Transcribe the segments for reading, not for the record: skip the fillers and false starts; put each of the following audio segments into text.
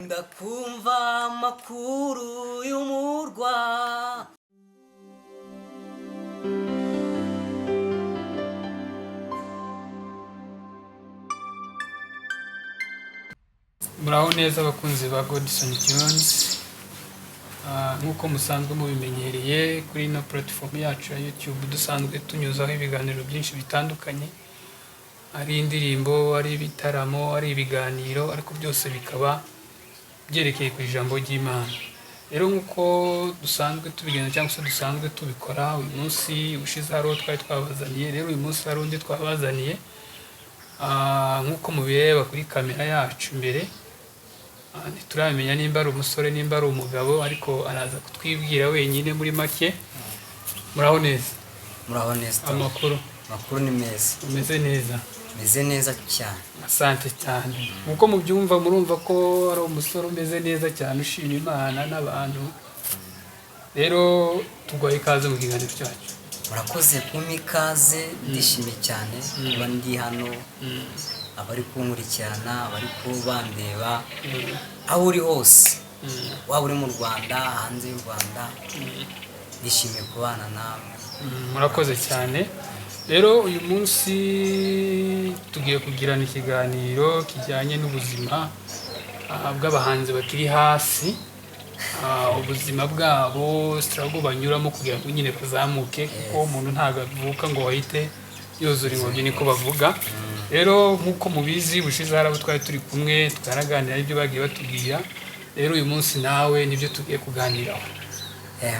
Nkunda kumva amakuru y'umurwa. Muraho neza abakunzi ba Godson Tunes. Nk'uko musanzwe mubimenyereye kuri ino platform yacu ya YouTube, dusanzwe tunyuzaho ibiganiro byinshi bitandukanye, ari indirimbo, ari ibitaramo, ari ibiganiro, ariko byose bikaba byerekeye ku ijambo ry'Imana. Rero nk'uko dusanzwe tubigenza cyangwa se dusanzwe tubikora, uyu munsi ushize hari uwo twari twabazaniye, rero uyu munsi hari undi twabazaniye. Nk'uko mubireba kuri kamera yacu imbere, ntituramenya nimba ari umusore nimba ari umugabo, ariko araza kutwibwira wenyine muri make. Muraho neza? Muraho neza, Tom. Amakuru? Amakuru ni meza. Umeze neza? Meze neza cyane. Asante cyane. Nk'uko mubyumva, murumva ko ari umusore umeze neza cyane, ushima Imana n'abantu. Rero tuguhaye ikaze mu kiganiro cyacu. Murakoze kumpa ikaze, ndishimye cyane kuba ndi hano. Abari kunkurikirana, abari kubandeba, aho uri hose, waba uri mu Rwanda, hanze y'u Rwanda, ndishimiye kubana namwe. Murakoze cyane. Rero uyu munsi tugiye kugirana ikiganiro kijyanye n'ubuzima bw'abahanzi bakiri hasi, ubuzima bwabo, struggle banyuramo kugira ngo nyine bazamuke, kuko umuntu ntabwo avuka ngo ahite yuzura ingobyi, niko bavuga. Rero nk'uko mubizi, bushize hari abo twari turi kumwe twaraganira ibyo bagiye batubwira. Rero uyu munsi nawe nibyo tugiye kuganiraho.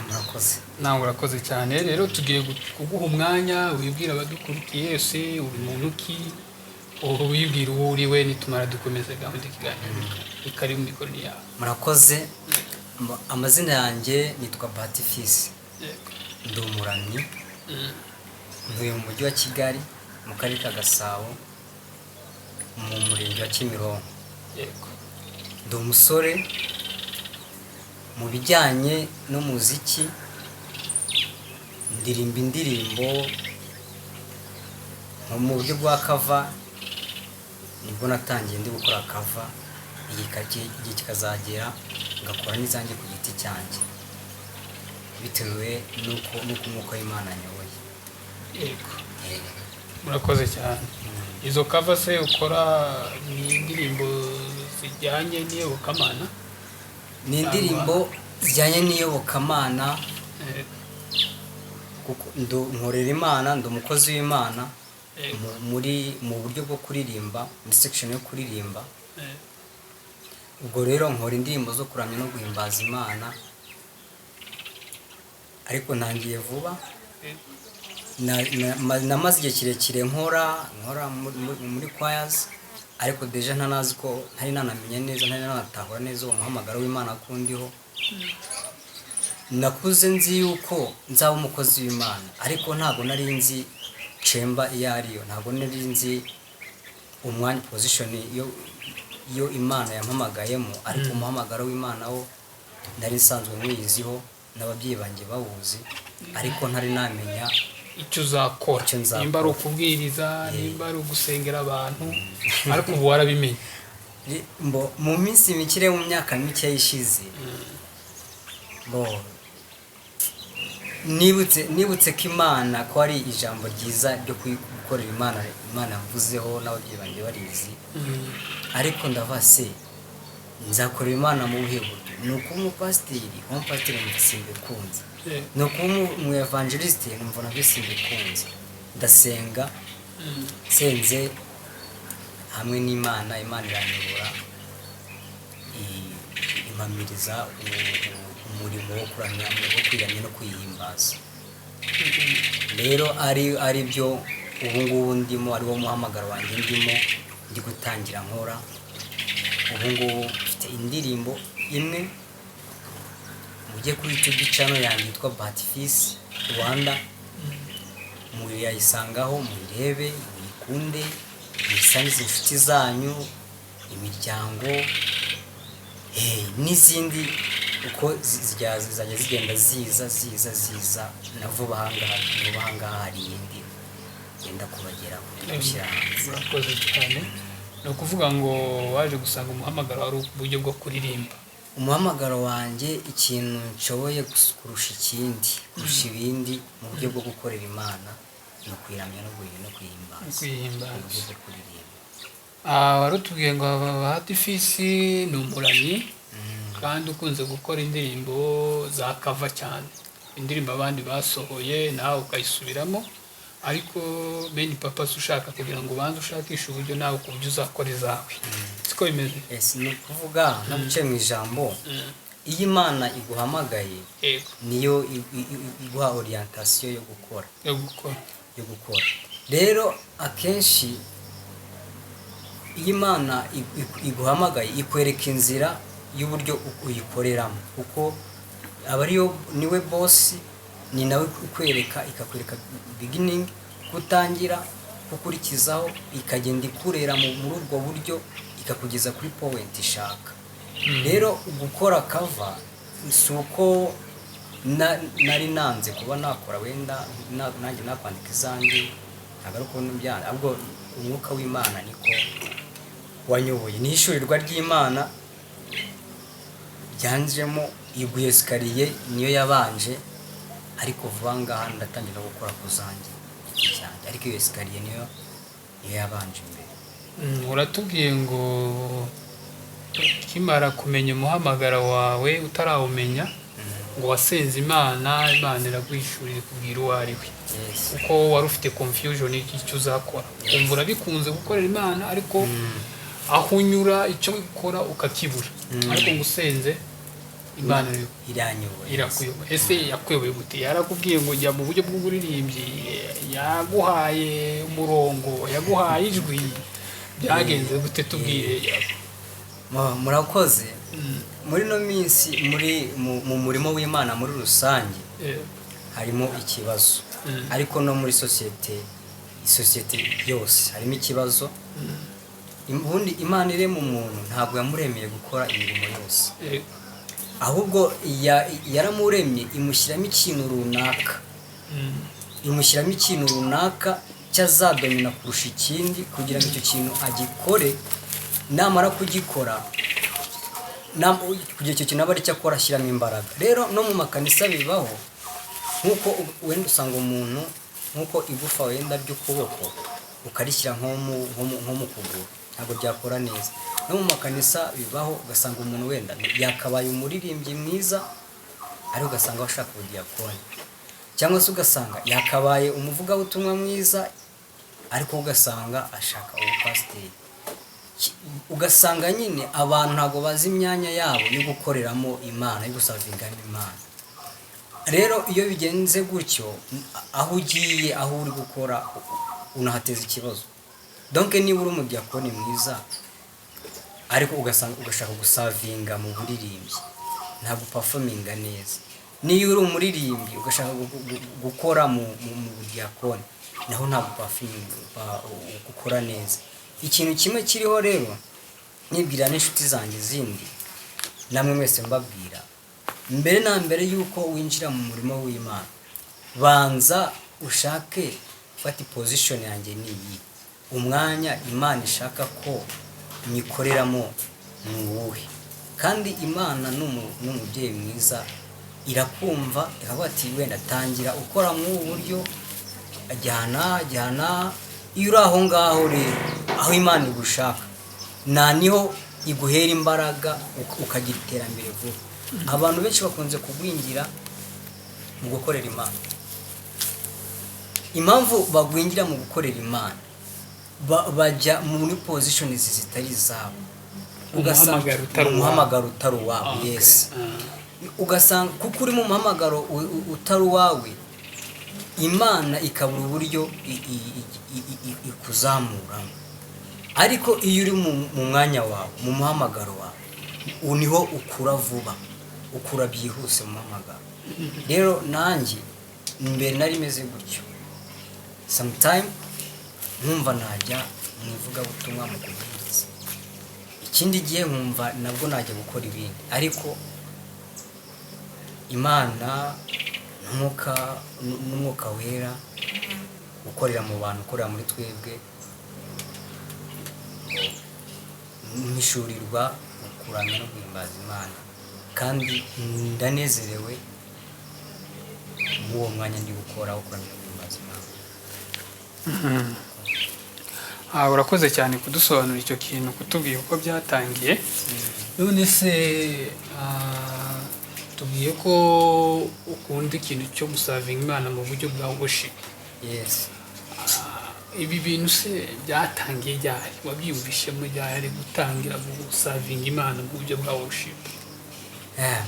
Murakoze. Nawe urakoze cyane. Rero tugiye kuguha umwanya wibwira abadukurikiye. Ese uri muntu ki? Ubu wibwira uwo uri we, nitumara dukomeza gahunda y'ikiganiro. Ikari mu mikoro ni yawe. Murakoze. Amazina yanjye nitwa Batifisi. Ndi umuramyi. Ntuye mu mujyi wa Kigali, mu karere ka Gasabo, mu murenge wa Kimironko. Ndi umusore mu bijyanye n'umuziki, ndirimba indirimbo nko mu buryo bwa cover. Nibwo natangiye ndi gukora cover, igihe kikazagera ngakora n'izanjye ku giti cyanjye, bitewe n'uko umwuka w'Imana anyoboye. Murakoze cyane. Izo cover se ukora ni indirimbo zijyanye n'iyobokamana? Ni indirimbo zijyanye n'iyobokamana, kuko nkorera Imana, ndi umukozi w'Imana mu buryo bwo kuririmba, muri section yo kuririmba. Ubwo rero nkora indirimbo zo kuramya no guhimbaza Imana, ariko ntangiye vuba. Namaze igihe kirekire nkora muri choirs, ariko déjà ntanazi ko ntari nanamenya neza, ntari nanatahura neza uwo muhamagaro w'Imana ko ndiho. Nakuze nzi yuko nzaba umukozi w'Imana, ariko ntabwo nari nzi chamber iyo ariyo, ntabwo nari nzi umwanya, position yo Imana yampamagayemo. Ariko umuhamagaro w'Imana wo nari nsanzwe nwiyiziho, n'ababyeyi banjye bawuzi, ariko ntari namenya icyo uzakora. Icyo nzakora. Nimba ari ukubwiriza, nimba ari ugusengera abantu, ariko ubu warabimenye. Mbo mu minsi mike rero, mu myaka mike ishize, bo nibutse ko Imana, ko ari ijambo ryiza ryo gukorera Imana, Imana yavuzeho n'ababyeyi banjye barizi. Ariko ndavuga: se nzakorera Imana mu buhe buryo? Ni ukuba umupasiteri? Umupasiteri numva simbikunze. Ni ukuba umu evangeliste? Numva nabyo simbikunze. Ndasenga, nsenze hamwe n'Imana, Imana iranyobora, impamiriza umurimo wo kuramya, wo kwiramya no kwihimbaza. Rero ari byo ubu ngubu ndimo, ari wo muhamagaro wanjye ndimo, ndi gutangira nkora. Ubu ngubu mfite indirimbo imwe. Mujye kuri YouTube channel yanjye yitwa Batifisi Rwanda, muyayisangaho, muyirebe, muyikunde, muyisangize inshuti zanyu, imiryango, n'izindi uko zizajya zigenda ziza ziza ziza. Na vuba ahangaha, vuba ahangaha hari iyindi yenda kubageraho, gushyira hanze. Murakoze cyane. Ni ukuvuga ngo waje gusanga umuhamagaro wari uburyo bwo kuririmba. Umuhamagaro wanjye, ikintu nshoboye kurusha ikindi, kurusha ibindi mu buryo bwo gukorera Imana, ni ukuyiramya no kuyihimbaza. Kuyihimbaza. Mu buryo bwo kuririmba. Ah, wari utubwiye ngo Bahati Fils ni umuramyi kandi ukunze gukora indirimbo za cover cyane, indirimbo abandi basohoye nawe ukayisubiramo, ariko main purpose ushaka kugira ngo ubanze ushakishe uburyo nawe ku buryo uzakora izawe, siko bimeze? Ese ni ukuvuga ntaguciye mu ijambo, iyo Imana iguhamagaye, niyo iguha orientation yo gukora. Yo gukora. Yo gukora. Rero akenshi iyo Imana iguhamagaye, ikwereka inzira y'uburyo uyikoreramo, kuko aba ariyo, niwe boss, ni nawe ikwereka, ikakwereka beginning, kutangira, gukurikizaho, ikagenda ikurera muri ubwo buryo, ikakugeza kuri point ishaka. Rero gukora cover si uko nari nanze kuba nakora wenda nanjye nakwandika izanjye, ntabwo ari uko byanze, ahubwo umwuka w'Imana niko wanyoboye, ni ishurirwa ry'Imana ryanjemo. Iguye escalier niyo yabanje, ariko vuba ngaha ndatangira gukora ku zanjye giti cyanjye, ariko iyo escalier niyo yabanje imbere. Uratubwiye ngo ukimara kumenya umuhamagaro wawe, utarawumenya, ngo wasenze Imana, Imana iraguhishurira, ikubwira uwo ari we. Yes. Kuko wari ufite confusion y'icyo uzakora, ukumva urabikunze gukorera Imana, ariko aho unyura, icyo ukora ukakibura, ariko ngo usenze Imana Iranyoboye. irakuyoboye. Ese yakuyoboye gute? Yarakubwiye ngo jya mu buryo bw'uburirimbyi? Yaguhaye umurongo? Yaguhaye ijwi? Byagenze gute? Tubwire. Murakoze. Muri ino minsi, muri mu murimo w'Imana muri rusange harimo ikibazo, ariko no muri sosiyete yose harimo ikibazo. Ubundi Imana irema umuntu, ntabwo yamuremeye gukora imirimo yose, ahubwo yaramuremye imushyiramo ikintu runaka, imushyiramo ikintu runaka cyazadomina kurusha ikindi, kugira ngo icyo kintu agikore. Namara kugikora, kugira icyo kintu aba aricyo akora, ashyiramo imbaraga. Rero no mu makanisa bibaho, nk'uko wenda usanga umuntu, nk'uko igufa wenda ry'ukuboko ukarishyira nko mu kuguru, ntabwo byakora neza. No mu makanisa bibaho, ugasanga umuntu wenda yakabaye umuririmbyi mwiza, ariko ugasanga ashaka ubudiyakoni, cyangwa se ugasanga yakabaye umuvugabutumwa mwiza, ariko ugasanga ashaka ubupasiteri. Ugasanga nyine abantu ntabwo bazi imyanya yabo yo gukoreramo Imana, yo guservingamo Imana. Rero iyo bigenze gutyo, aho ugiye, aho uri gukora, unahateza ikibazo. Donc niba uri umudiyakoni mwiza, ariko ugasanga ugashaka guservinga mu buririmbyi, ntabwo uperforminga neza. Niyo uri umuririmbyi ugashaka gukora mu budiyakoni, naho ntabwo gukora neza. Ikintu kimwe kiriho rero, nibwira n'inshuti zanjye zindi, namwe mwese mbabwira, mbere na mbere y'uko winjira mu murimo w'Imana, banza ushake, fata position yanjye ni iyi, umwanya Imana ishaka ko nyikoreramo ni uwuhe? Kandi Imana ni umubyeyi mwiza, irakumva, ikavuga ati wenda tangira ukora muri ubu buryo, jyana jyana. Iyo uri aho ngaho rero, aho Imana igushaka, nta niho iguhera imbaraga, ukagira iterambere vuba. Abantu benshi bakunze kugwingira mu gukorera Imana. Impamvu bagwingira mu gukorera Imana, bajya muri positions zitari izabo. Umuhamagaro utari uwabo. Umuhamagaro utari uwabo. Yes. Ugasanga kuko uri mu muhamagaro utari uwawe, Imana ikabura uburyo ikuzamuramo. Ariko iyo uri mu mwanya wawe, mu muhamagaro wawe, niho ukura vuba, ukura byihuse mu muhamagaro. Rero nanjye mbere nari meze gutyo, sometime nkumva najya mu ivugabutumwa, mu kubwiriza, ikindi gihe nkumva nabwo najya gukora ibindi, ariko Imana n'Umwuka Wera ukorera mu bantu, ukorera muri twebwe. Mpishurirwa kuramya no guhimbaza Imana, kandi ndanezerewe muri uwo mwanya ndi gukora wo kuramya no guhimbaza Imana. Urakoze cyane kudusobanurira icyo kintu, kutubwira uko byatangiye. None se tubwiye ko ukunda ikintu cyo guservinga Imana mu buryo bwa worship. Yes. Ibi bintu se byatangiye ryari? Wabyiyumvishemo ryari gutangira guservinga Imana mu buryo bwa worship?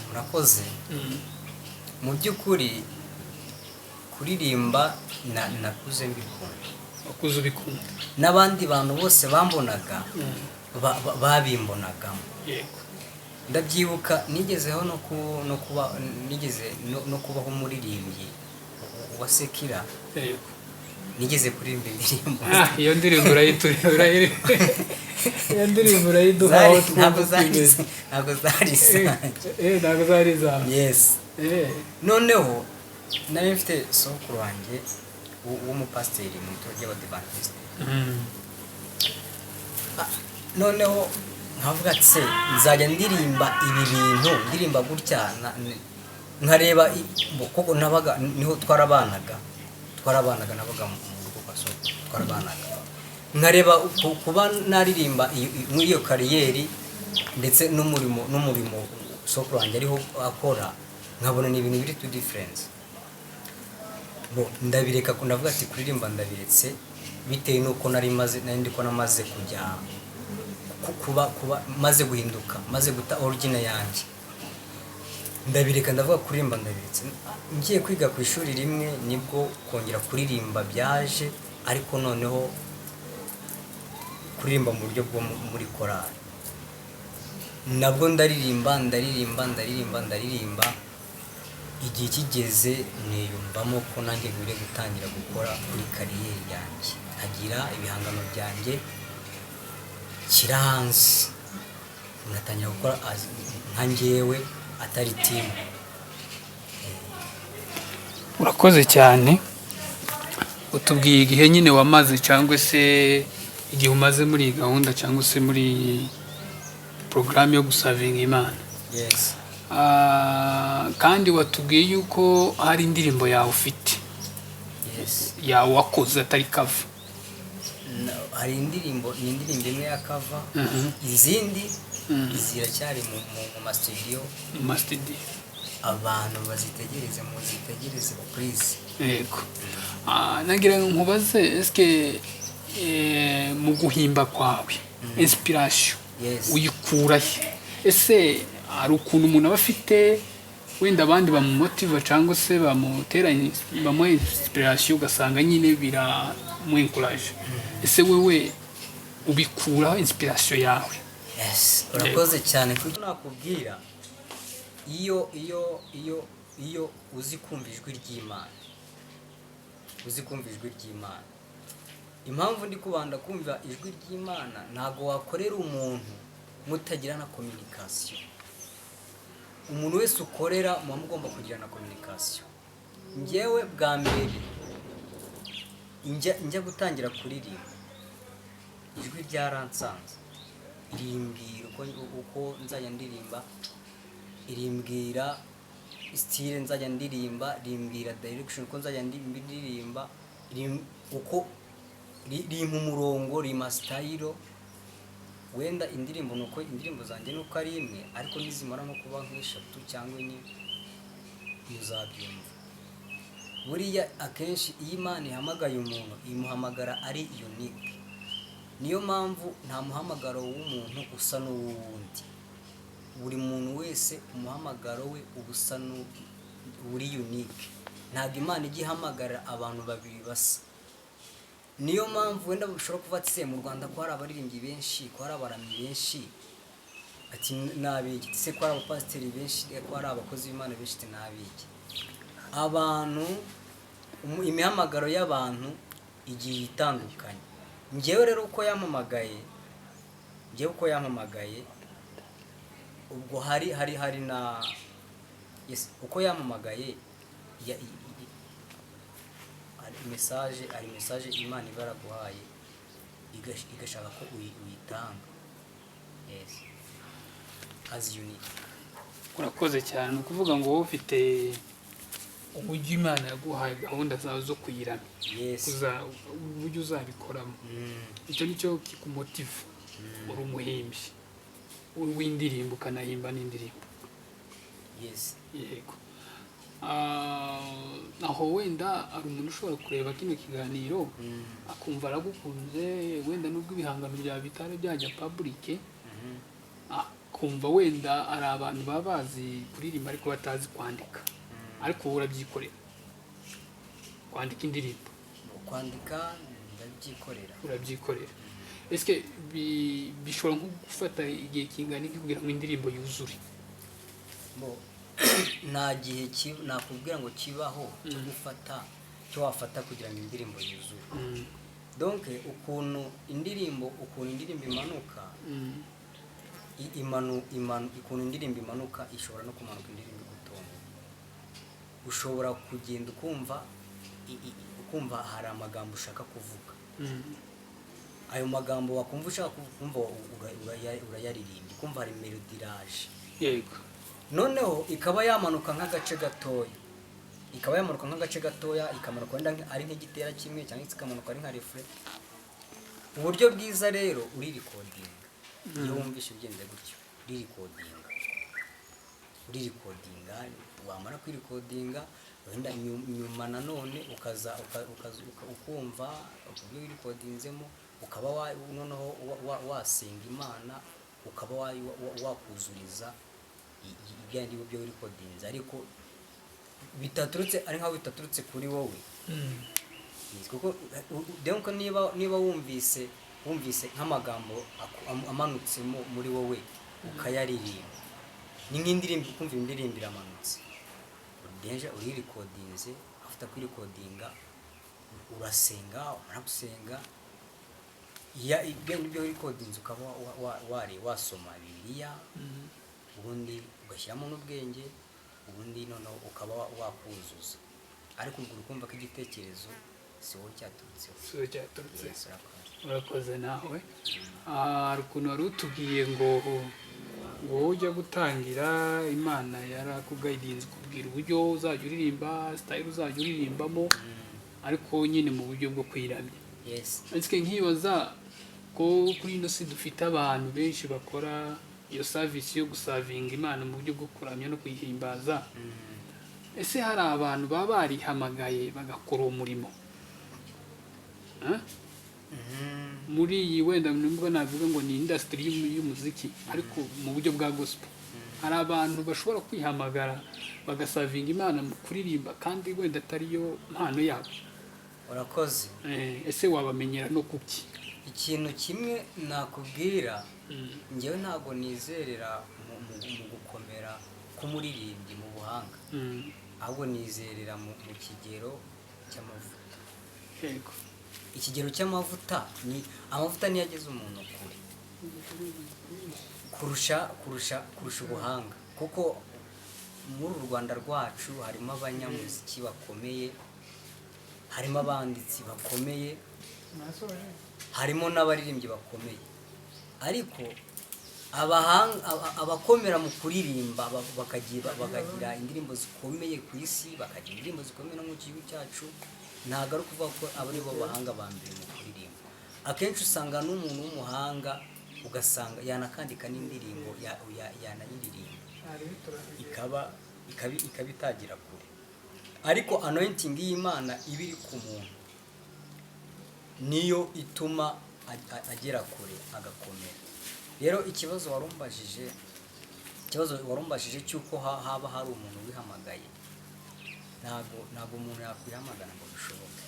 Murakoze. Mu by'ukuri kuririmba nakuze mbikunda. Wakuze ubikunda. N'abandi bantu bose bambonaga babimbonagamo. Ndabyibuka nigezeho no kuba nigeze no kubaho umuririmbyi wa secular. Nigeze kuririmba indirimbo. Iyo ndirimbo iyo ndirimbo urayiduha aho Ntabwo twumva zari twimeze. Ntabwo zari izanjye. Ntabwo zari izawe. Yes. Noneho nari mfite sokuru wanjye w'umupasiteri mu itorero ry'Abadivantisite. Noneho nkavuga ati: "Se nzajya ndirimba ibi bintu, ndirimba gutya?" Nkareba kuko nabaga niho twarabanaga, nabaga mu rugo kwa sokuru, twarabanaga, nkareba kuba naririmba muri iyo career ndetse n'umurimo sokuru wanjye ariho akora, nkabona ni ibintu biri too difference. Bo ndabireka, ndavuga ati kuririmba ndabiretse, bitewe n'uko nari maze, nari ndi ko namaze kujya kuba maze guhinduka, maze guta origin yanjye. Ndabireka, ndavuga kuririmba ndabiretse. Ngiye kwiga ku ishuri rimwe, nibwo kongera kuririmba byaje, ariko noneho kuririmba mu buryo bwo muri korali. Nabwo ndaririmba, ndaririmba, ndaririmba, ndaririmba. Igihe kigeze niyumvamo ko nanjye nkwiriye gutangira gukora kuri career yanjye, nkagira ibihangano byanjye nshyira hanze, ngatangira gukora nka njyewe, atari team. Urakoze cyane. Utubwiye igihe nyine wamaze, cyangwa se igihe umaze muri iyi gahunda, cyangwa se muri iyi porogaramu yo guservinga Imana. Yes. Kandi watubwiye yuko hari indirimbo yawe ufite Yes. yawe wakoze, atari cover. Hari indirimbo, ni indirimbo imwe ya cover. Izindi ziracyari mu masitudiyo. Mu masitudiyo. Abantu bazitegereze, muzitegereze please. Yego. Nagira ngo nkubaze, eske mu guhimba kwawe inspiration uyikura he? Ese hari ukuntu umuntu aba afite wenda abandi bamumotiva cyangwa se bamutera, bamuha inspiration, ugasanga nyine biramwenkuraje? Ese wewe ubikuraho inspiration yawe? Yes, urakoze cyane. Kuko nakubwira, iyo uzi kumva ijwi ry'Imana, uzi kumva ijwi ry'Imana. Impamvu ndi kubanda kumva ijwi ry'Imana, ntabwo wakorera umuntu mutagira na communication. Umuntu wese ukorera muba mugomba kugirana communication. Njyewe bwa mbere njya gutangira kuririmba, ijwi ryaransanze, rimbwira uko nzajya ndirimba, rimbwira style nzajya ndirimba, rimbwira direction uko nzajya ndirimba, uko rimpa umurongo, rimpa style. Wenda indirimbo ni uko indirimbo zanjye ni uko ari imwe, ariko nizimara nko kuba nk'eshatu cyangwa enye muzabyumva. Buriya akenshi iyo Imana ihamagaye umuntu, imuhamagara ari unique. Niyo mpamvu nta muhamagaro w'umuntu usa n'uwundi. Buri muntu wese umuhamagaro we uba usa uri unique. Ntabwo Imana ijya ihamagara abantu babiri basa. Niyo mpamvu wenda ushobora kuvuga ati: "Se mu Rwanda ko hari abaririmbyi benshi, ko hari abaramyi benshi?" Ati nabiki se? Ko hari abapasiteri benshi, ko hari abakozi b'Imana benshi? Ati nabiki? Abantu imihamagaro y'abantu igiye itandukanye. Njyewe rero uko yampamagaye, njyewe uko yampamagaye, ubwo hari na yes, uko yampamagaye hari message Imana iba yaraguhaye, igashaka ko uyitanga. Yes, as unique. Urakoze cyane. Ni ukuvuga ngo wowe ufite uburyo Imana yaguhaye gahunda zawe zo kuyiramya, uburyo uzabikoramo. Icyo ni cyo kikumotiva. Uri umuhimbyi w'indirimbo, ukanahimba n'indirimbo? Yes. Yego. Aho wenda hari umuntu ushobora kureba kino kiganiro akumva aragukunze, wenda nubwo ibihangano byawe bitari byajya public, akumva wenda hari abantu baba bazi kuririmba ariko batazi kwandika, ariko wowe urabyikorera kwandika indirimbo? Kwandika ndabyikorera. Urabyikorera. Ese bishobora nko gufata igihe kingana iki kugira ngo indirimbo yuzure? Bo, nta gihe nakubwira ngo kibaho cyo gufata, cyo wafata kugira ngo indirimbo yuzure. Donc ukuntu indirimbo imanuka, ukuntu indirimbo imanuka, ishobora no kumanuka indirimbo igutunga. Ushobora kugenda ukumva ukumva hari amagambo ushaka kuvuga. Ayo magambo wakumva ushaka kumva, urayaririmba, ukumva hari melody iraje. Noneho ikaba yamanuka nk'agace gatoya, ikamanuka wenda ari nk'igitera kimwe, cyangwa se ikamanuka ari nka refrain. Uburyo bwiza rero, uririkodinga. Iyo wumvishe ugenze gutyo, uririkodinga, uririkodinga. Wamara kwirikodinga, wenda nyuma nanone ukaza ukumva uburyo wirikodinzemo, ukaba noneho wasenga Imana, ukaba wakuzuriza ibya byo wirikodinze, ariko bitaturutse, ari nkaho bitaturutse kuri wowe. Kuko donc niba wumvise nk'amagambo amanutsemo muri wowe, ukayaririmba, ni nk'indirimbo, ukumva indirimbo iramanutse, déjà uririkodinze. After kwirikodinga, urasenga. Wamara gusenga, ibyo ngibyo wirikodinze, ukaba wasoma Bibiliya, ubundi ugashyiramo n'ubwenge, ubundi noneho ukaba wakuzuza. Ariko ubwo uri kumva ko igitekerezo si wowe cyaturutseho. Si wowe cyaturutse. Yes, urakoze. Urakoze nawe. Hari ukuntu wari utubwiye ngo wowe ujya gutangira, Imana yarakugayidinze, ukubwira uburyo uzajya uririmba, style uzajya uririmbamo, ariko nyine mu buryo bwo kwiramya. Yes. Ariko nkibaza ko kuri ino si dufite abantu benshi bakora iyo service yo gusavinga Imana mu buryo bwo kuramya no kuyihimbaza. Ese hari abantu baba barihamagaye bagakora uwo murimo? Huh? Muri iyi, wenda nubwo navuga ngo ni industry y'umuziki, ariko mu buryo bwa gospel, hari abantu bashobora kwihamagara bagasavinga Imana mu kuririmba kandi wenda atariyo mpano yabo? Urakoze. Ese wabamenyera no kuki? Ikintu kimwe nakubwira, njyewe ntabwo nizerera mu gukomera k'umuririmbyi mu buhanga, ahubwo nizerera mu kigero cy'amavuta. Ikigero cy'amavuta, ni amavuta niyo ageze umuntu kure kurusha ubuhanga, kuko muri uru Rwanda rwacu harimo abanyamuziki bakomeye, harimo abanditsi bakomeye, harimo n'abaririmbyi bakomeye, ariko abakomera mu kuririmba, bakagira indirimbo zikomeye ku isi, bakagira indirimbo zikomeye no mu gihugu cyacu, ntabwo ari ukuvuga ko abo ari bo bahanga ba mbere mu kuririmba. Akenshi usanga n'umuntu w'umuhanga, ugasanga yanakandika n'indirimbo, yanayiririmba, ikaba itagira kure. Ariko anointing y'Imana iba iri ku muntu niyo ituma agera kure, agakomera. Rero ikibazo warumbajije cy'uko haba hari umuntu wihamagaye, ntabwo umuntu yakwihamagara ngo bishoboke.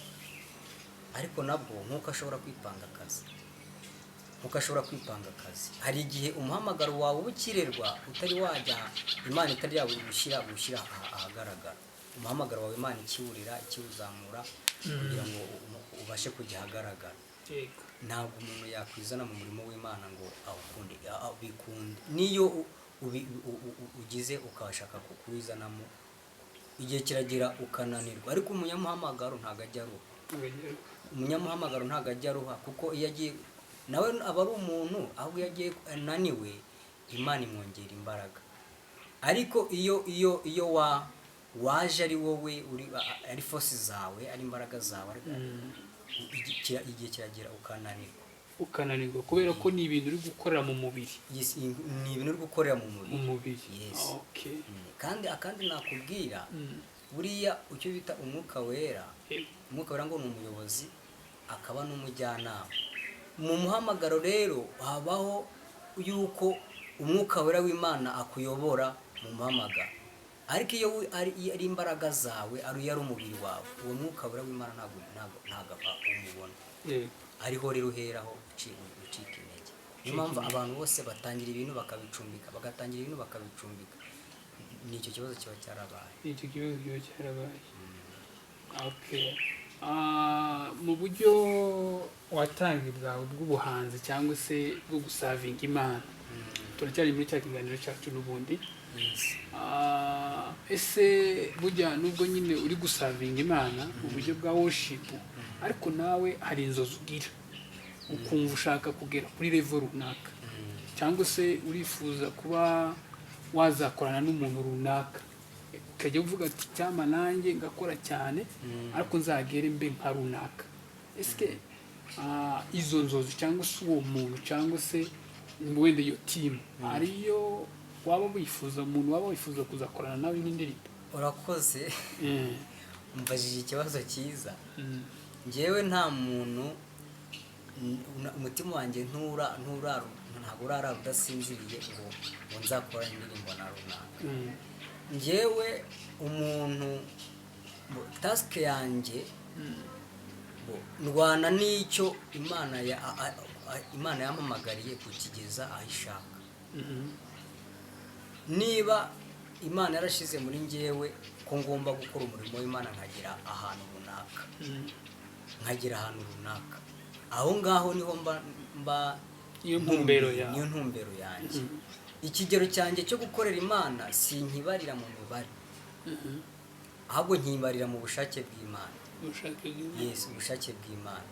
Ariko nabwo nk'uko ashobora kwipanga akazi, hari igihe umuhamagaro wawe uba ukirerwa, utari wajya, Imana itari gushyira ahagaragara umuhamagaro wawe, Imana ikiwurira, ikiwuzamura kugira ngo ubashe kujya ahagaragara. Ntabwo umuntu yakwizana mu murimo w'Imana ngo awukunde, bikunde. Niyo ugize ukashaka kuwizanamo, igihe kiragera ukananirwa. Ariko umunyamuhamagaro ntabwo ajya aruha. Umunyamuhamagaro ntabwo ajya aruha, kuko iyo agiye Nawe aba ari umuntu, ahubwo iyo agiye ananiwe, Imana imwongera imbaraga. Ariko iyo waje ari wowe uri, ari force zawe, ari imbaraga zawe, igihe kiragera ukananirwa. Ukananirwa kubera ko ni ibintu uri gukorera mu mubiri. Yes, ni ibintu uri gukorera mu Mu mubiri. mubiri. Yes. Kandi akandi nakubwira, buriya icyo bita Umwuka Wera, Umwuka Wera ngo ni umuyobozi akaba n'umujyanama. Mu muhamagaro rero habaho yuko Umwuka Wera w'Imana akuyobora mu muhamagaro, ariko iyo ari imbaraga zawe, ari iyo ari umubiri wawe, uwo Mwuka Wera w'Imana ntabwo umubona. Ariho rero uheraho ucika intege. Niyo mpamvu abantu bose batangira ibintu bakabicumbika, bagatangira ibintu bakabicumbika. Ni icyo kibazo kiba cyarabaye. Icyo kibazo kiba cyarabaye. Okay. Mu buryo watangiye bwawe bw'ubuhanzi cyangwa se bwo guservinga Imana, turacyari muri cya kiganiro cyacu n'ubundi. Ese burya nubwo nyine uri guservinga Imana mu buryo bwa worship, ariko nawe hari inzozi ugira, ukumva ushaka kugera kuri level runaka, cyangwa se urifuza kuba wazakorana n'umuntu runaka, ukajya uvuga ati: "Cyama nanjye ngakora cyane, ariko nzagere mbe nka runaka." Ese izo nzozi cyangwa se uwo muntu cyangwa se wenda iyo team, ariyo waba wifuza, umuntu waba wifuza kuzakorana nawe nk'indirimbo? Urakoze, umvajije ikibazo cyiza. Njyewe nta muntu, umutima wanjye ntura ntura ntabwo urara udasinziriye ngo nzakora indirimbo na runaka. Njyewe umuntu task yanjye, ndwana n'icyo Imana Imana yampamagariye kukigeza aho ishaka. Niba Imana yarashize muri njyewe ko ngomba gukora umurimo w'Imana, nkagera ahantu runaka, nkagera ahantu runaka, aho ngaho niho mba. Niyo ntumbero yawe. Niyo ntumbero yanjye. Ikigero cyanjye cyo gukorera Imana sinkibarira mu mibare, ahubwo nkibarira mu bushake bw'Imana. Ubushake bw'Imana. Yes, ubushake bw'Imana.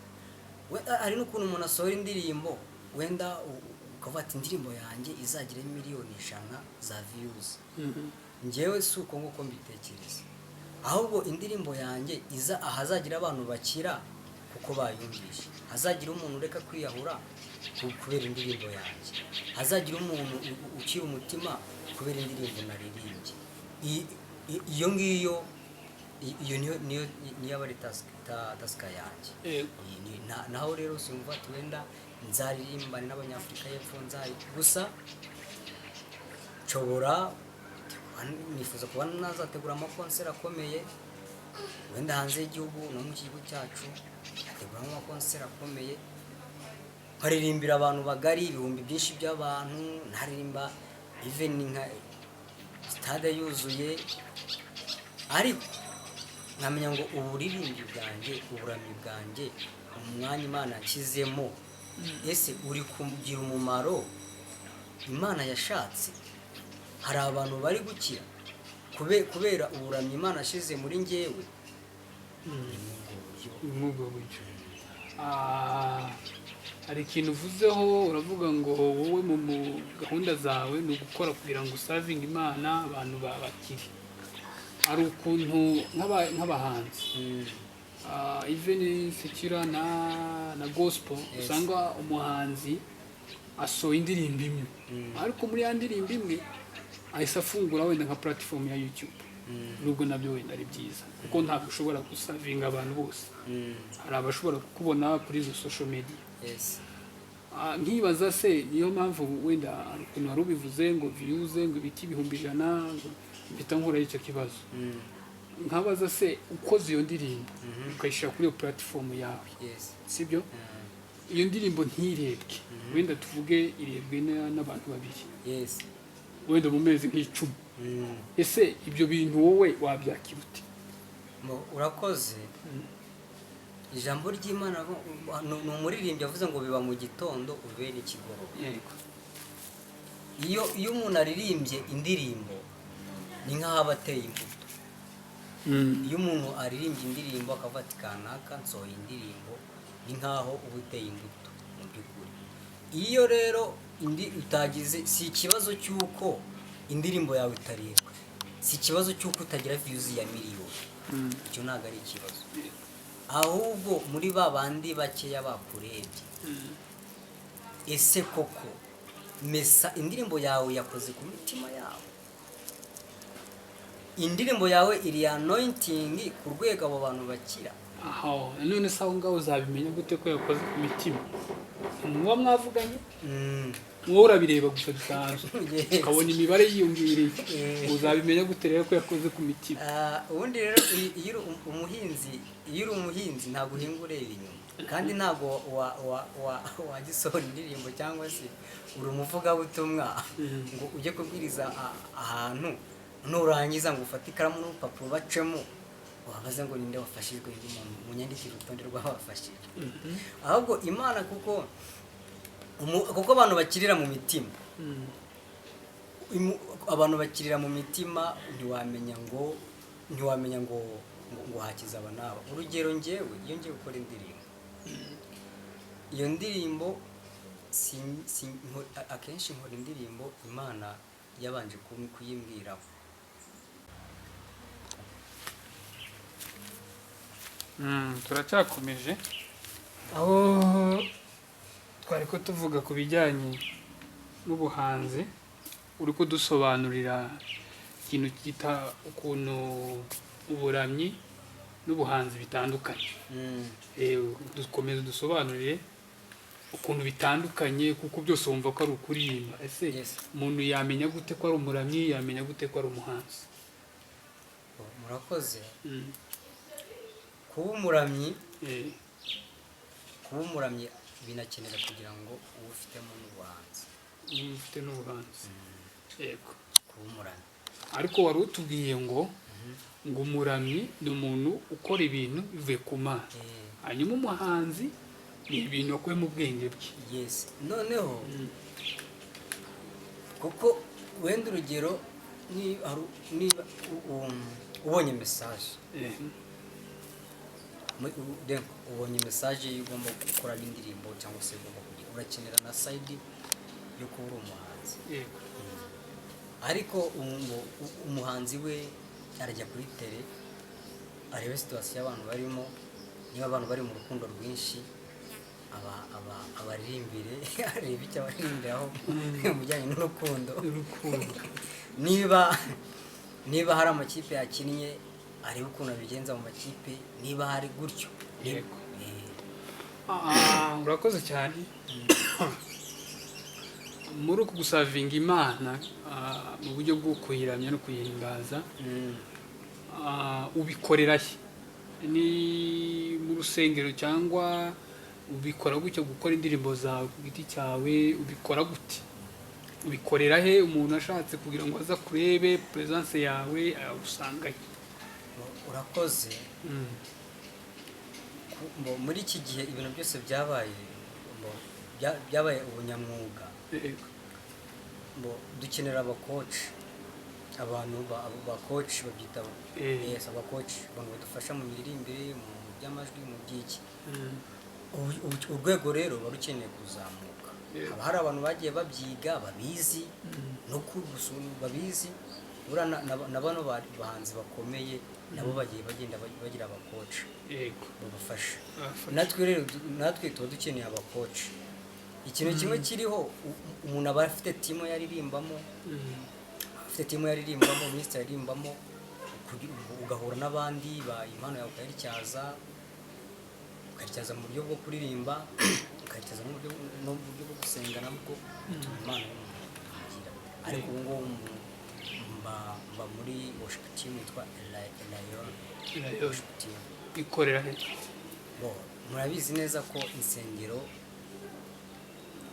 Hari n'ukuntu umuntu asohora indirimbo, wenda ukavuga ati: "Indirimbo yanjye izagira 100 miliyoni za views." Njyewe si uko nguko mbitekereza, ahubwo indirimbo yanjye iza ahazagira abantu bakira kuko bayumvishe, hazagira umuntu ureka kwiyahura kubera indirimbo yanjye, hazagira umuntu ukira umutima kubera indirimbo naririmbye. Iyo ngiyo, iyo niyo aba ari task yanjye. Naho rero simva ati wenda nzaririmbane n'Abanyafurika y'Epfo, nzari gusa nshobora, nifuza kuba nazategura amakonseri akomeye, wenda hanze y'igihugu no mu gihugu cyacu, nkateguramo amakonseri akomeye, nkaririmbira abantu bagari, ibihumbi byinshi by'abantu, naririmba even nka stade yuzuye. Ariko nkamenya ngo uburirimbyi bwanjye, uburamyi bwanjye, umwanya Imana yanshyizemo, ese uri kugira umumaro Imana yashatse? Hari abantu bari gukira kubera uburamyi Imana yashyize muri njyewe? Ni muri ubwo buryo. Muri ubwo buryo. Hari ikintu uvuzeho, uravuga ngo wowe mu gahunda zawe ni ugukora kugira ngo uservinge Imana, abantu babakire. Hari ukuntu nk'abahanzi, even secular na gospel, usanga umuhanzi asohoye indirimbo imwe, ariko muri ya ndirimbo imwe ahise afungura wenda nka platform ya YouTube, nubwo nabyo wenda ari byiza, kuko ntabwo ushobora guservinga abantu bose. Hari abashobora kukubona kuri izo social media. Nkibaza se niyo mpamvu wenda hari ukuntu wari ubivuze ngo views, ngo ibiti 100,000, ngo mpita nkuraho icyo kibazo. Nkabaza se, ukoze iyo ndirimbo ukayishyira kuri iyo platform yawe, sibyo? Iyo ndirimbo ntirebwe, wenda tuvuge irebwe n'abantu babiri, wenda mu mezi nk'icumi, ese ibyo bintu wowe wabyakira ute? Urakoze. Ijambo ry'Imana ni umuririmbyi avuze ngo biba mu gitondo ube n'ikigoroba. Iyo umuntu aririmbye indirimbo, ni nk'aho aba ateye imbuto. Iyo umuntu aririmbye indirimbo akavuga ati: "Kanaka nsohoye indirimbo," ni nk'aho uba uteye imbuto mu by'ukuri. Iyo rero indi utagize, si ikibazo cy'uko indirimbo yawe itarebwa, si ikibazo cy'uko utagira views ya miliyoni, icyo ntabwo ari ikibazo. Ahubwo muri ba bandi bakeya bakurebye, ese koko mesa indirimbo yawe yakoze ku mitima yabo? Indirimbo yawe iri anointing ku rwego abo bantu bakira? Aho none se aho ngaho uzabimenya gute ko yakoze ku mitima? Muba mwavuganye? Wowe urabireba gusa bisanzwe, ukabona imibare yiyongereye. Uzabimenya gute rero ko yakoze ku mitima? Ah, ubundi rero iyo uri umuhinzi, iyo uri umuhinzi ntabwo uhinga ureba inyuma, kandi ntabwo wajya usohora indirimbo cyangwa se uri umuvugabutumwa ngo ujye kubwiriza ahantu, nurangiza ngo ufate ikaramu n'urupapuro bacemo, wabaze ngo ninde wafashijwe, munyandikire urutonde rw'abafashijwe. Ahubwo Imana, kuko abantu bakirira mu mitima, abantu bakirira mu mitima, ntiwamenya ngo hakiza aba n'aba. Urugero, njyewe iyo ngiye gukora indirimbo, iyo ndirimbo akenshi nkora indirimbo Imana yabanje kuyimbwiraho. Turacyakomeje aho twari ko tuvuga ku bijyanye n'ubuhanzi. Uri kudusobanurira ikintu cyita ukuntu uburamyi n'ubuhanzi bitandukanye. Dukomeze dusobanurire ukuntu bitandukanye, kuko byose wumva ko ari ukuririmba. Ese umuntu yamenya gute ko ari umuramyi? Yamenya gute ko ari umuhanzi? Oh, murakoze. Kuba umuramyi, kuba umuramyi binakenera kugira ngo ube ufitemo n'ubuhanzi. Niba ufite n'ubuhanzi, yego. Kuba umuramyi. Ariko wari utubwiye ngo umuramyi ni umuntu ukora ibintu bivuye ku Mana, hanyuma umuhanzi ni ibintu akuye mu bwenge bwe. Yes, noneho kuko wenda urugero niba ubonye message, donc ubonye message y'uko ugomba gukoramo indirimbo cyangwa se ugomba kugira, urakenera na side yo kuba uri umuhanzi. Ariko umuhanzi we arajya kuri terrain, arebe situation y'abantu barimo. Niba abantu bari mu rukundo rwinshi, abaririmbire, arebe icyo abaririmbiraho mu bijyanye n'urukundo. Urukundo. Niba hari amakipe yakinnye, arebe ukuntu abigenza mu makipe, niba hari gutyo. Yego. Ah, urakoze cyane. Muri uku guservinga Imana, mu buryo bwo kuyiramya no kuyihimbaza, ubikorera he? Ni mu rusengero cyangwa ubikora gutyo, gukora indirimbo zawe ku giti cyawe? Ubikora gute? Ubikorera he? Umuntu ashatse kugira ngo aze kurebe presence yawe agusanga he? Urakoze. Muri iki gihe ibintu byose byabaye byabaye ubunyamwuga. Dukenera abacoach, abantu abacoach babyita. Yes, abacoach, abantu badufasha mu miririmbire, mu by'amajwi, mu by'iki. Urwego rero ruba rukeneye kuzamuka. Haba hari abantu bagiye babyiga, babizi, no babizi. Buriya na bano bahanzi bakomeye nabo bagiye bagenda bagira abacoach babafasha. Abafasha. Natwe rero natwe tuba dukeneye abacoach. Ikintu kimwe kiriho, umuntu aba afite team yaririmbamo, afite team yaririmbamo, minisitiri yaririmbamo, ugahura n'abandi ba impano yawe ukayityaza, ukayityaza mu buryo bwo kuririmba, ukayityaza no mu buryo bwo gusenga, nabwo bituma impano y'umuntu igira. Ariko ubu ngubu mba muri worship team yitwa Elayon. Elayon. Worship team. Ikorera he? Bo, murabizi neza ko insengero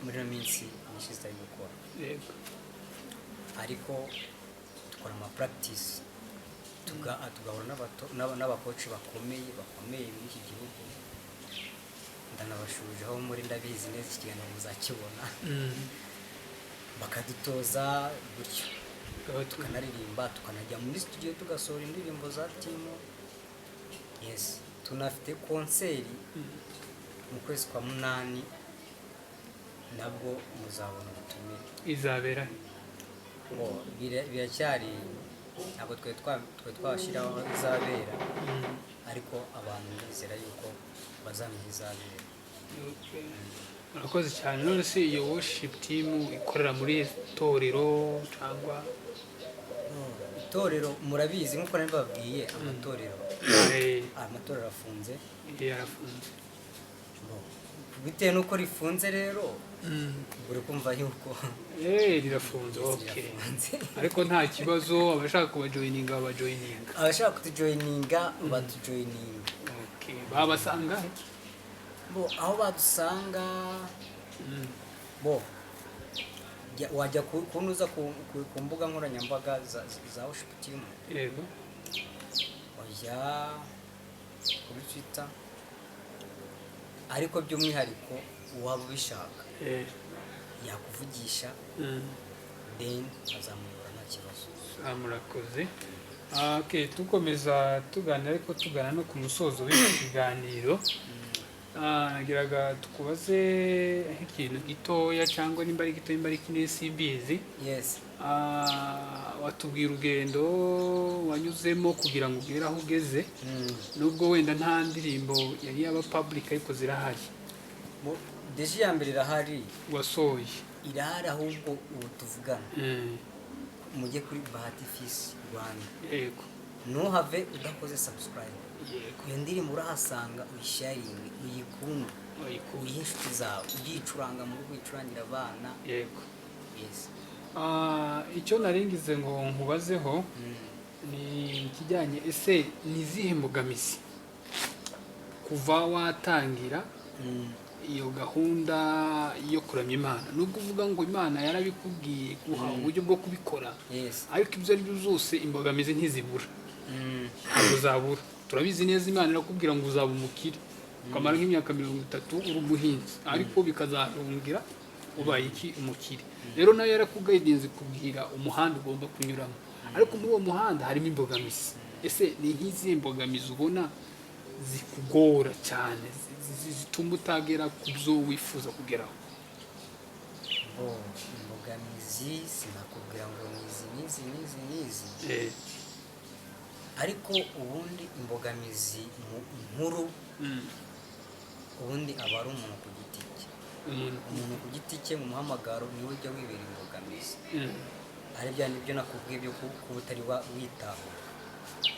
muri ino minsi nyinshi zitari gukora, ariko dukora ama practice, tugahura n'abacoach bakomeye bakomeye muri iki gihugu. Ndanabashuje aho muri, ndabizi neza iki kiganiro muzakibona. Bakadutoza gutyo, tukanaririmba, tukanajya muri studio tugasohora indirimbo za team. Yes, tunafite concert mu kwezi kwa munani. Nabwo muzabona ubutumire. Izabera he? Bo, biracyari, ntabwo twari twashyiraho aho izabera, ariko abantu ndizera yuko bazamenya izabera. Okay. Murakoze cyane. None se iyo worship team ikorera muri torero cyangwa? Itorero murabizi, nk'uko nari mbabwiye, amatorero amatorero afunze. Yarafunze. Bo, bitewe n'uko rifunze rero, uri kumva yuko Rirafunze, okay. Rirafunze. Ariko nta kibazo, abashaka kubajoininga babajoininga. Abashaka kutujoininga batujoininga. Okay, babasanga he? Bo, aho badusanga, bo, wajya kunuza ku mbuga nkoranyambaga za worship team. Wajya kuri Twitter, ariko by'umwihariko uwaba ubishaka yakuvugisha, then azamuyobora, nta kibazo. Ah, murakoze. Ah, okay, tukomeza tuganira, ariko tugana no ku musozo w'iki kiganiro. Ah, nagiraga tukubaze nk'ikintu gitoya, cyangwa nimba ari gito, nimba ari kinini simbizi. Ah, watubwira urugendo wanyuzemo kugira ngo ugere aho ugeze, nubwo wenda nta ndirimbo yari yaba public, ariko zirahari. Déjà iya mbere irahari. Wasohoye. Irahari, ahubwo ubu tuvugana mujye kuri Bahati Fils Rwanda. Ntuhave udakoze subscribe. Iyo ndirimbo urahasanga, uyisharinge, uyikunde, Uyikunde. uyihe inshuti zawe, uyicuranga mu rugo, uyicurangira abana. Yes. Ah, icyo naringize ngo nkubazeho ni ikijyanye, ese ni izihe mbogamizi kuva watangira iyo gahunda yo kuramya Imana, nubwo uvuga ngo Imana yarabikubwiye guha uburyo bwo kubikora, ariko ibyo ari byo byose imbogamizi ntizibura? Ntabwo zabura, turabizi neza. Imana irakubwira ngo uzaba umukire, ukamara nk'imyaka 30 uri umuhinzi, ariko bikazarungira ubaye iki? Umukire. Rero nayo yarakuguidinze, ikubwira umuhanda ugomba kunyuramo, ariko muri uwo muhanda harimo imbogamizi. Ese ni nk'izihe mbogamizi ubona zikugora cyane, zituma utagera ku byo wifuza kugeraho? Bo, imbogamizi sinakubwira ngo ni izi n'izi n'izi n'izi, ariko ubundi imbogamizi mu nkuru, ubundi aba ari umuntu ku giti cye. Umuntu. Umuntu ku giti cye mu muhamagaro niwe ujya wibera imbogamizi. Ari bya nibyo nakubwiye byo kuba utari witahura.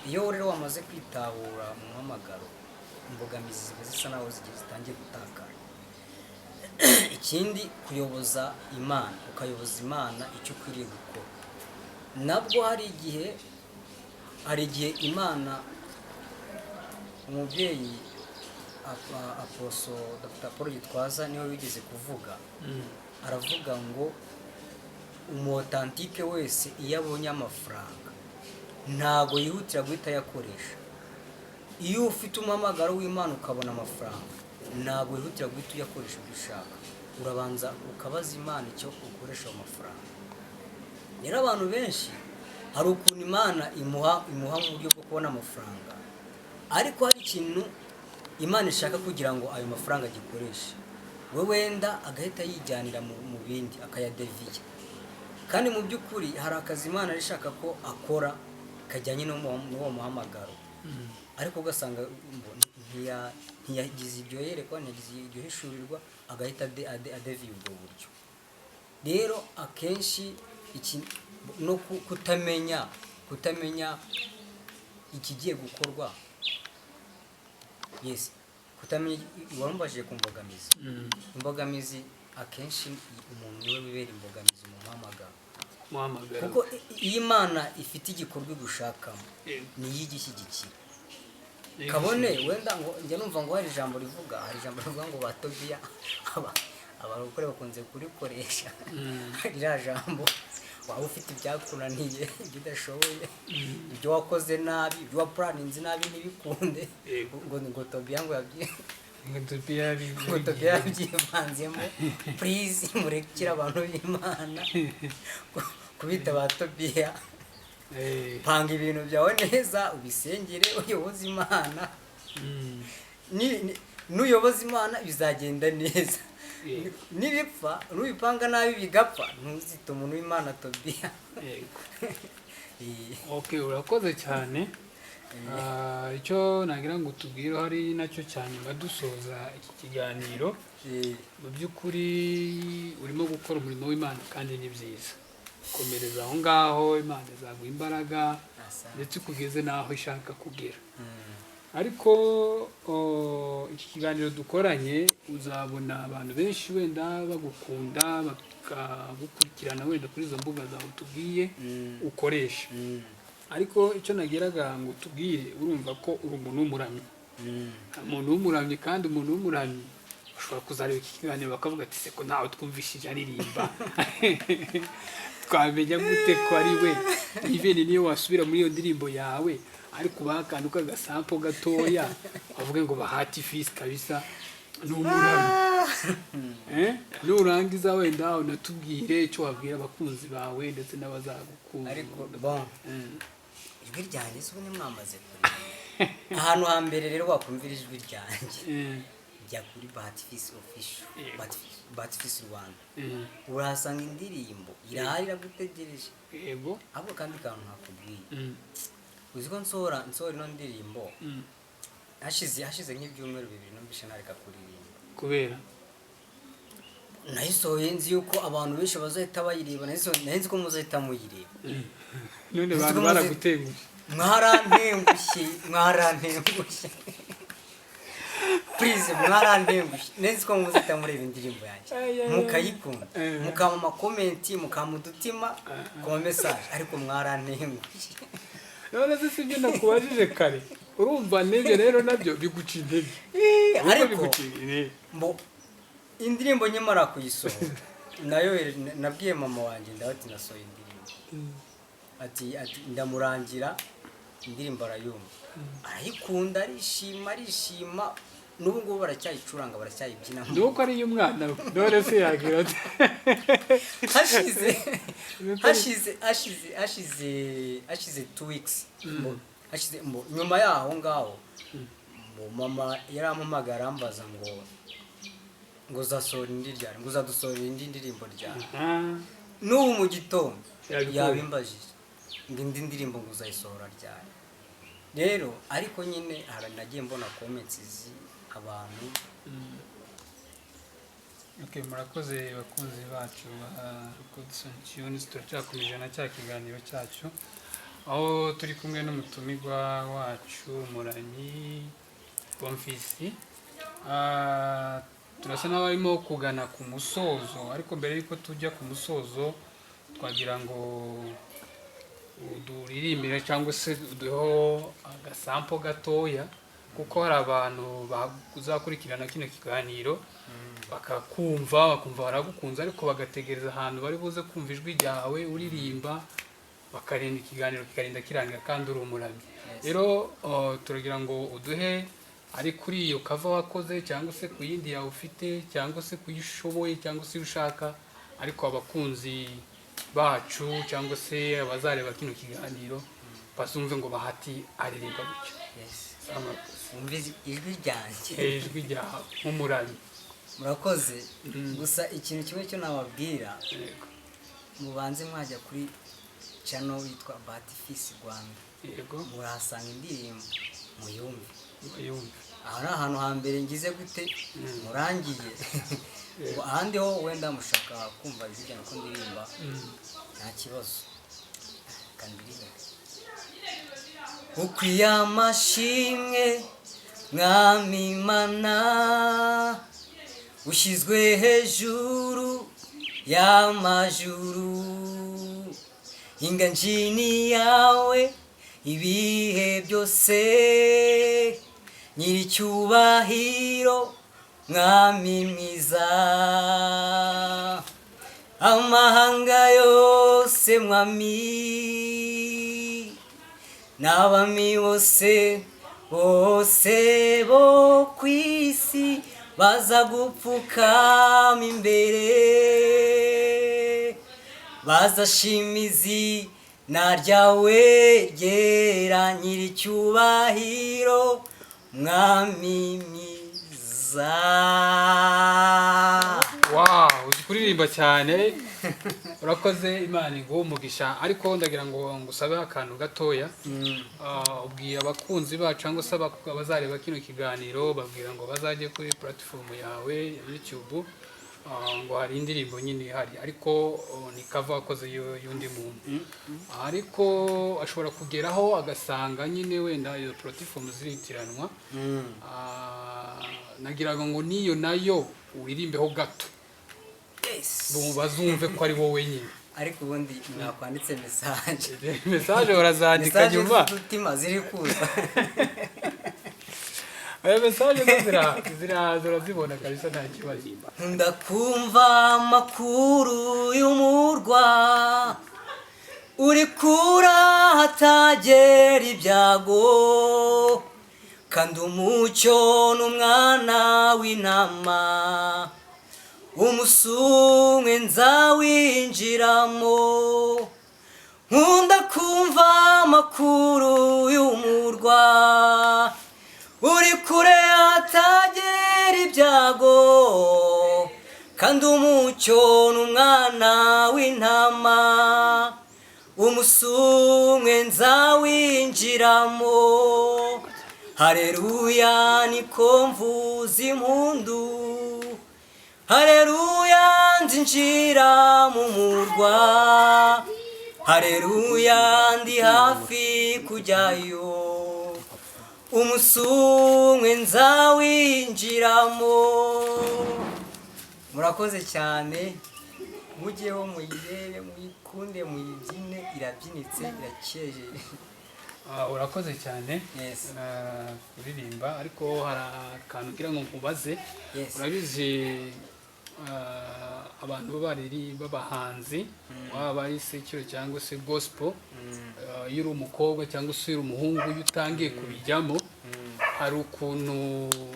Iyo rero wamaze kwitahura mu muhamagaro, imbogamizi ziba zisa naho zigiye zitangiye gutakara. Ikindi, kuyoboza Imana, ukayoboza Imana icyo ukwiriye gukora. Nabwo hari igihe Imana, umubyeyi Apostle Dr Paul Gitwaza niwe wigeze kuvuga, aravuga ngo umu authentique wese iyo abonye amafaranga ntabwo yihutira guhita ayakoresha. Iyo ufite umuhamagaro w'Imana ukabona amafaranga, ntabwo wihutira guhita uyakoresha ibyo ushaka, urabanza ukabaza Imana icyo ukoresha ayo mafaranga. Rero abantu benshi hari ukuntu Imana imuha mu buryo bwo kubona amafaranga, ariko hari ikintu Imana ishaka kugira ngo ayo mafaranga agikoreshe, we wenda agahita yijyanira mu bindi, akayadeviya. Kandi mu by'ukuri hari akazi Imana ishaka ko akora kajyanye n'uwo muhamagaro, ariko ugasanga ntiyagize ibyo yerekwa, ntiyagize iryo hishurirwa, agahita adeviye ubwo buryo. Rero akenshi iki no kutamenya ikigiye gukorwa, yes, kutamenya. Warumbajije ku mbogamizi. Imbogamizi akenshi umuntu niwe wibera imbogamizi mu muhamagaro. Muhamagaro. Kuko iyo Imana ifite igikorwa igushakamo, niyo igishyigikira. Kabone wenda ngo njya numva ngo hari ijambo rivuga ngo ba Tobiya, abarokore bakunze kurikoresha ririya jambo. Waba ufite ibyakunaniye, ibyo udashoboye, ibyo wakoze nabi, ibyo waplanninze nabi ntibikunde, ngo Tobiya ngo yabyi Ngo Tobiya ngo Tobiya yabyivanzemo. Please, murekere abantu b'Imana kubita ba Tobiya. Panga ibintu byawe neza, ubisengere, uyoboze Imana. Nuyoboza Imana bizagenda neza. Yego. Nibipfa, nubipanga nabi bigapfa, ntuzite umuntu w'Imana Tobiya. Okay, urakoze cyane. Icyo nagira ngo tubwire hari nacyo cya nyuma dusoza iki kiganiro, mu by'ukuri urimo gukora umurimo w'Imana kandi ni byiza, komereza aho ngaho, Imana izaguha imbaraga ndetse ukugeze n'aho ishaka kugera. Ariko iki kiganiro dukoranye, uzabona abantu benshi wenda bagukunda, bakagukurikirana wenda kuri izo mbuga zawe tubwiye ukoresha. Ariko icyo nageraga ngo tubwire, urumva ko uri umuntu w'umuramyi, umuntu w'umuramyi, kandi umuntu w'umuramyi bashobora kuzareba iki kiganiro bakavuga ati: "Se ko ntawe twumvishije aririmba, twamenya gute ko ari we?" Even niyo wasubira muri iyo ndirimbo yawe, ariko ubaha akantu k'agasample gatoya, bavuge ngo Bahati Fils kabisa ni umuramyi. Nurangiza wenda unatubwire icyo wabwira abakunzi bawe ndetse n'abazagukunda. Ariko bon, ijwi ryanjye se ubu ntimwamaze kureba ahantu hambere? Rero wakumvira ijwi ryanjye, jya kuri Bahati Fils Official. Bahati Fils Rwanda, urahasanga indirimbo, irahari, iragutegereje. Ahubwo kandi kantu nakubwiye, uzi ko nsohora ino ndirimbo, hashize nk'ibyumweru 2 numvise nareka kuririmba. Kubera? Nayisohoye nzi yuko abantu benshi bazahita bayireba, nari nzi ko muzahita muyireba. None Uzi abantu ko baragutengushye. Mwarantengushye, mwarantengushye, please, mwarantengushye. Nari nzi ko muzahita mureba indirimbo yanjye, Ay, ay, ay. mukayikunda, mukampa amacomment, mukampa udutima ku ma message, ariko mwarantengushye. None se sibyo nakubajije kare? Urumva n'ibyo rero nabyo biguca intege. Urumva Ariko biguca intege. Mbo indirimbo nkimara kuyisohora, nayo nabwiye mama wanjye, ndabati nasohoye indirimbo, ati ndamurangira indirimbo, arayumva, arayikunda, arishima, arishima. N'ubu ngubu baracyayicuranga, baracyayibyina. Ni uko ari iy'umwana we, none se yagira ati? Hashize 2 weeks, hashize nyuma yaho ngaho, mama yarampamagara, arambaza ngo uzasohora indi ryari, ngo uzadusohorera indi ndirimbo ryari? N'ubu mu gitondo Yabikora. yabimbajije ngo indi ndirimbo ngo uzayisohora ryari. Rero ariko nyine hari nagiye mbona comments abantu. Okay, murakoze bakunzi bacu ba Godson Tunes, turacyakomeje na cya kiganiro cyacu aho turi kumwe n'umutumirwa wacu Muranyi Bonfils. Turasa n'abarimo kugana ku musozo, ariko mbere y'uko tujya ku musozo twagira ngo uduririmbire cyangwa se uduheho agasample gatoya, kuko hari abantu bazakurikirana kino kiganiro bakakumva, bakumva baragukunze, ariko bagategereza ahantu bari buze kumva ijwi ryawe uririmba, bakarinda ikiganiro kikarinda kirangira kandi uri umuramyi. Rero turagira ngo uduhe ari kuri iyo cover wakoze, cyangwa se ku yindi yawe ufite, cyangwa se ku yo ushoboye, cyangwa se iyo ushaka, ariko abakunzi bacu cyangwa se abazareba kino kiganiro bazumve ngo Bahati aririmba gutya. Yes. Murakoze. Wumve ijwi ryanjye. Ijwi ryawe nk'umuramyi. Murakoze. Gusa ikintu kimwe cyo nababwira, mubanze mwajya kuri channel yitwa Bahati Fils Rwanda, murahasanga indirimbo, muyumve. Bayumve. Aha ni ahantu hambere ngize gute murangiye. Ngo ahandi ho wenda mushaka kumva ijwi ryanjye ko ndirimba, nta kibazo, kandi ukwiye amashimwe, Mwami Mana, ushyizwe hejuru y'amajuru, inganjini yawe ibihe byose, nyiricyubahiro, Mwami mwiza, amahanga yose, Mwami, n'abami bose bose bo ku isi baza gupfukama imbere, bazashima izina ryawe ryera, nyiricyubahiro, Mwami mwiza. Wow, uzi kuririmba cyane, urakoze, Imana iguhe umugisha. Ariko ndagira ngo ngusabe akantu gatoya. Ubwira abakunzi bacu cyangwa se abazareba kino kiganiro, babwira ngo bazajye kuri platform yawe ya YouTube, ngo hari indirimbo nyine ihari, ariko ni cover wakoze y'undi muntu, ariko ashobora kugeraho agasanga nyine wenda iyo platform ziritiranwa. Nagiraga ngo niyo nayo uririmbeho gato. Yes. Bazumve ko ari wowe nyine. Ariko ubundi mwakwanditse message. Message barazandika Message nyuma. z'udutima ziri kuza. Aya message zo ziraza, urazibona kabisa, nta kibazo. Ndakumva amakuru y'umurwa uri kura hatagera ibyago, kandi umucyo n'umwana w'intama, umusumwe nzawinjiramo. Nkunda kumva amakuru y'umurwa uri kure hatagera ibyago, kandi umucyo n'umwana w'intama, umusumwe nzawinjiramo. Hareruya, niko mvuza impundu, hareruya, nzinjira mu murwa, hareruya, ndi hafi kujyayo, umusumwe nzawinjiramo. Murakoze cyane, mujyeho muyirebe, muyikunde, muyibyine, irabyinitse, irakeje. Urakoze cyane. Yes. Kuririmba, ariko hari akantu ngira ngo nkubaze. Yes. Urabizi, abantu b'abariri b'abahanzi, waba ari secular cyangwa se gospel, iyo uri umukobwa cyangwa se uri umuhungu, iyo utangiye kubijyamo, hari ukuntu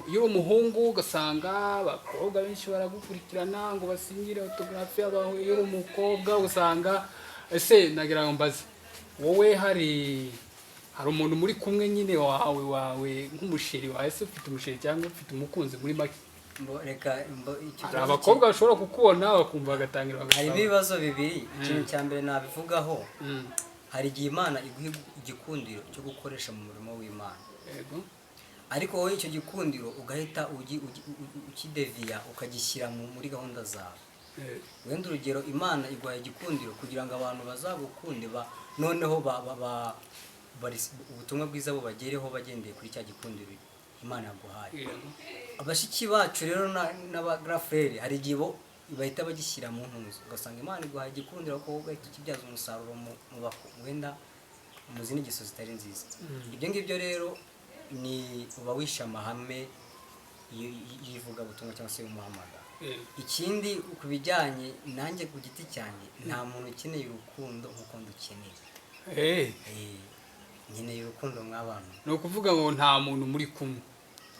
iyo uri umuhungu ugasanga abakobwa benshi baragukurikirana ngo basinyire autographe, iyo uri umukobwa usanga, ese nagira ngo mbaze wowe, hari umuntu muri kumwe nyine wawe nk'umusheri wawe, ese ufite umusheri cyangwa ufite umukunzi muri make? Reka icyo Hari kibazo abakobwa bashobora kukubona bakumva bagatangira harimo bagasaba. ibibazo bibiri. Ikintu cya mbere nabivugaho, hari igihe Imana iguha igikundiro cyo gukoresha mu murimo w'Imana, ariko wowe icyo gikundiro ugahita ukideviya ukagishyira muri gahunda zawe. Wenda urugero, Imana iguha igikundiro kugira ngo abantu bazagukunde, noneho ubutumwa bwiza bubagereho bagendeye kuri cya gikundiro Imana yaguhaye. Abashiki bacu rero n'abagrafrere, hari igihe bo bahita bagishyira mu ntuzo, ugasanga Imana iguhaye igikundiro ko ugahita ukibyaza umusaruro wenda mu zindi ngeso zitari nziza. Ibyo ngibyo rero ni uba wishe amahame y'ivugabutumwa cyangwa se y'umuhamagaro. Ikindi, ku bijyanye nanjye ku giti cyanjye, nta muntu ukeneye urukundo nk'uko ndukeneye. Nkeneye urukundo mw'abantu. Ni ukuvuga ngo nta muntu muri kumwe?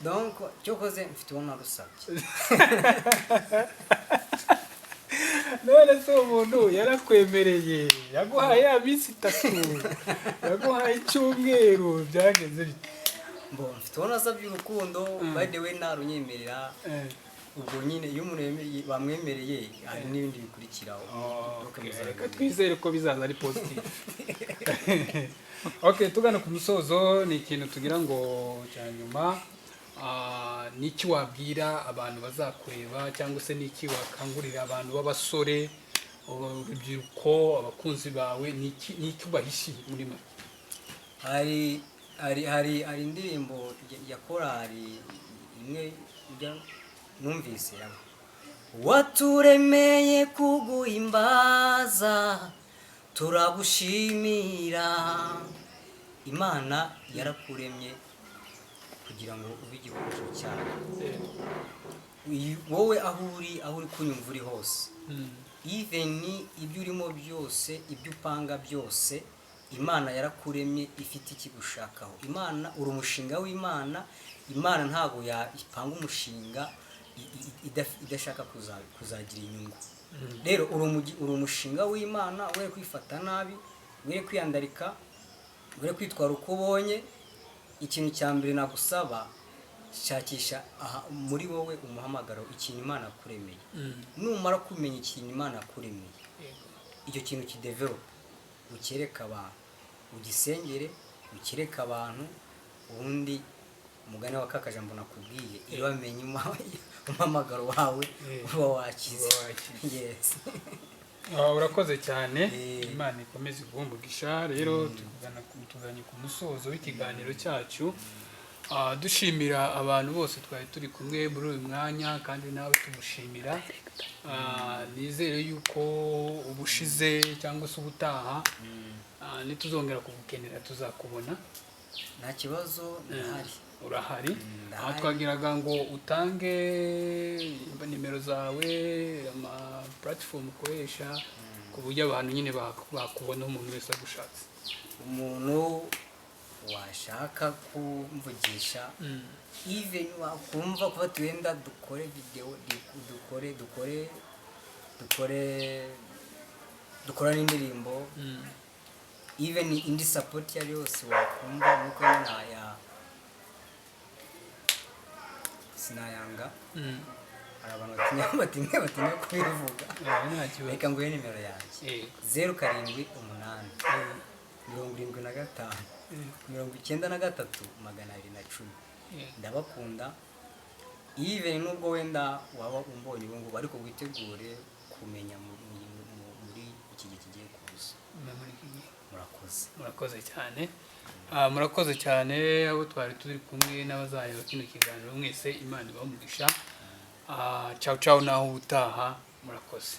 Donc cyokoze mfite uwo narusabye. None se umuntu yarakwemereye, yaguhaye ya minsi 3, yaguhaye icyumweru, byagenze bite? Mbo mfite uwo nasabye urukundo. By the way, narunyemerera. Ubwo nyine iyo umuntu bamwemereye, hari n'ibindi bikurikiraho. Donc Okay, muzabimenya. Reka twizere ko bizaza ari positive. Okay, tugana ku musozo, ni ikintu tugira ngo cya nyuma, ni iki wabwira abantu bazakureba, cyangwa se ni iki wakangurira abantu b'abasore, urubyiruko, abakunzi bawe, ni iki ubahishiye muri make? Hari indirimbo ya korali imwe ijya numvise waturemeye kuguhimbaza, turagushimira. Imana yarakuremye kugira ngo ube igikoresho cyayo. Wowe aho uri kunyumva uri hose, even ibyo urimo byose, ibyo upanga byose, Imana yarakuremye ifite ikigushakaho. Imana, uri umushinga w'Imana. Imana ntabwo yapanga umushinga idashaka kuzagira inyungu. Rero uri umushinga w'Imana, we kwifata nabi, we kwiyandarika, we kwitwara uko ubonye. Ikintu cya mbere nagusaba, Shakisha aha muri wowe umuhamagaro, ikintu Imana yakuremeye. Numara kumenya ikintu Imana yakuremeye, icyo kintu kidevelope, ukereke abantu, ugisengere, ukereke abantu. Ubundi umugani wa kakajambo nakubwiye, iyo wamenye umuhamagaro wawe, uba wakize. Uba wakize. Yes. Ah, urakoze cyane. Imana ikomeze iguhe umugisha. Rero tuganye ku musozo w'ikiganiro cyacu. Ah, dushimira abantu bose twari turi kumwe muri uyu mwanya, kandi nawe tumushimira. Ah, nizere yuko ubushize cyangwa se ubutaha, nituzongera kugukenera tuzakubona. Nta kibazo, ndahari. Urahari. Ndahari. Aha twagiraga ngo utange nimero zawe, ama platform ukoresha, ku buryo abantu nyine bakubona, umuntu wese agushatse. Umuntu washaka kumvugisha, even wakumva kuba wenda dukore video, dukore dukore dukore dukora n'indirimbo, even indi support iyo ari yose wakumva, nuko naya sinayanga. Hari abantu batinya kubivuga. Nta kibazo. Reka nguhe nimero yanjye. 078 75 93 210. Ndabakunda. Even nubwo wenda waba umbonye ubu ngubu, ariko witegure kumenya muri iki gihe kigiye kuza. Muri iki gihe. Murakoze. Murakoze cyane. Ah, murakoze cyane abo twari turi kumwe n'abazareba kino kiganiro mwese, Imana ibahe umugisha. Ah, ciao ciao, naho ubutaha, murakoze.